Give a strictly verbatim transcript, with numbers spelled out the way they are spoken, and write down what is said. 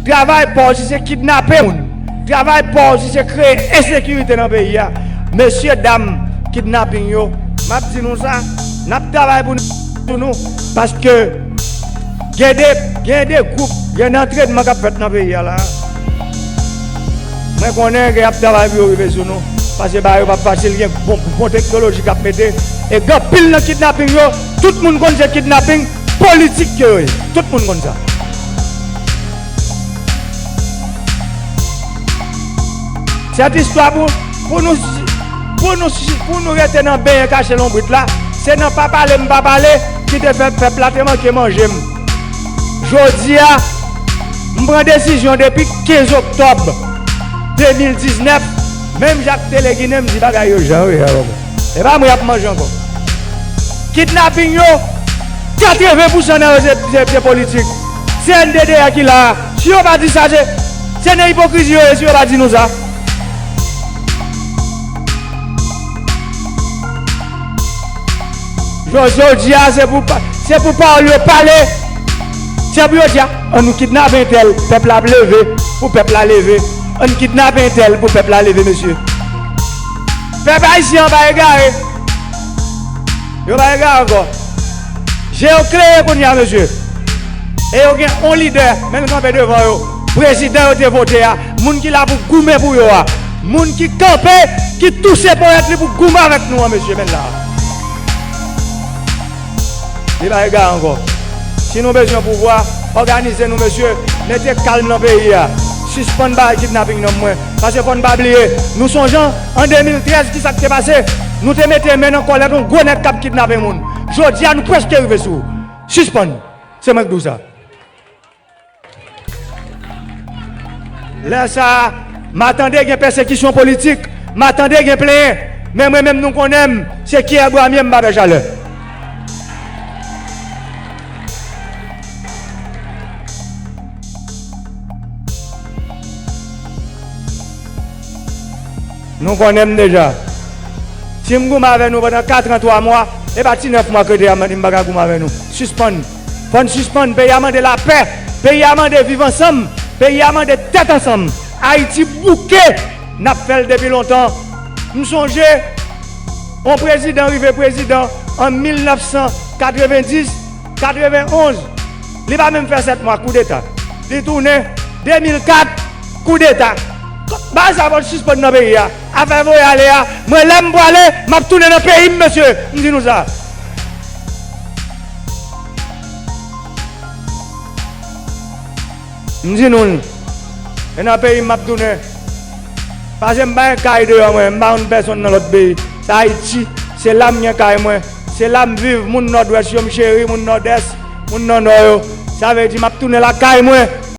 Travay pa w si se kidnape moun. Travay pa w si se kreye ensekirite nan peyi a. Mesye dam kidnaping yo, m ap di nou sa, n ap travay pou nou, sou nou, paske gen de, gen de gwoup, gen de antrenman k ap fèt nan peyi a la. Mwen konnen gen y ap travay pou yo rive sou nou, paske bagay yo p ap fasil, gen bon, bon teknoloji k ap mete, e gen anpil nan kidnaping yo, tout moun konn se kidnaping politik ke yo ye. Tout moun konn sa. Sèt istwa pou, pou nou, pou nou, pou nou rete nan benyen kache lonbrit la, se nan pa pale m pa pale ki te fè pèp la te manke manje m. Jodi a, m pran desizyon depi kenz oktòb de mil diznèf, menm Jacques Téléguiné m di bagay yo jan yo ye a. E pa mwen y ap manje ankò. Kidnaping yo, katreven pousan nan yo se, se, se politik. Se N D D A ki la a. Si yo pa di sa, se, se nan ipokrizi yo ye si yo pa di nou sa. Jodi a, se pou, se pou pawòl yo pale. Se pou yo di, a, ann nou kidnape entèl, pèp la ap leve, pou pèp la leve. Ann kidnape entèl, pou pèp la leve, mesye. Pèp ayisyen an pa egare. Yo pa egare ankò. Je yo klere kounye a, mesye. E yo gen yon lidè, men l kanpe devan yo. Prezidan yo te vote a, moun ki la pou goumen pou yo a. Moun ki kanpe, ki touse ponyèt li pou goumen avèk nou an, mesye, men l la. Li pa egare ankò. Si nou bezwen pouvwa, òganize nou, mesye. Mete kalm nan peyi a. Sispann bay kidnaping nan mwen. Paske fò n pa bliye, nou sonje an de mil trèz ki sa k te pase? Nou te mete men nan kòlèt yon gwo nèg k ap kidnape moun. Jodi a, nou prèske rive sou ou. Sispann. Se mwen k di w sa. Lè sa a, m a tande gen pèsekisyon politik, m a tande gen plenyen, men mwen menm nou konnen m, se kiyè bwa m ye, m pa pè chalè. Nou konnen m deja. Si m goumen avè nou pandan kat an twa mwa, e pa ti nèf mwa k rete a m di m pa ka goumen avè nou. Sispann. Fò n sispann. Peyi a mande lapè. Peyi a mande viv ansanm. Peyi a mande tèt ansanm. Ayiti bouke. N ap fè l depi lontan. M sonje, yon prezidan rive prezidan an mil nèf san katrevenndis, katrevenonz. Li pa menm fè sèt mwa, koudeta. Li tounen, de mil kat, koudeta. Bagay sa fò l sispann nan peyi a. Afè voye ale a, mwen lè m prale, m ap tounen nan peyi m, mesye. M di nou sa. M di nou l. E nan peyi m m ap tounen. Paske m pa gen kay deyò mwen, m pa konn pèsonn nan lòt peyi. Se Ayiti, se la m gen kay mwen, se la m viv, moun Nòdwès yo m cheri, moun Nòdès, moun nan Nò yo. Sa vle di m ap tounen lakay mwen.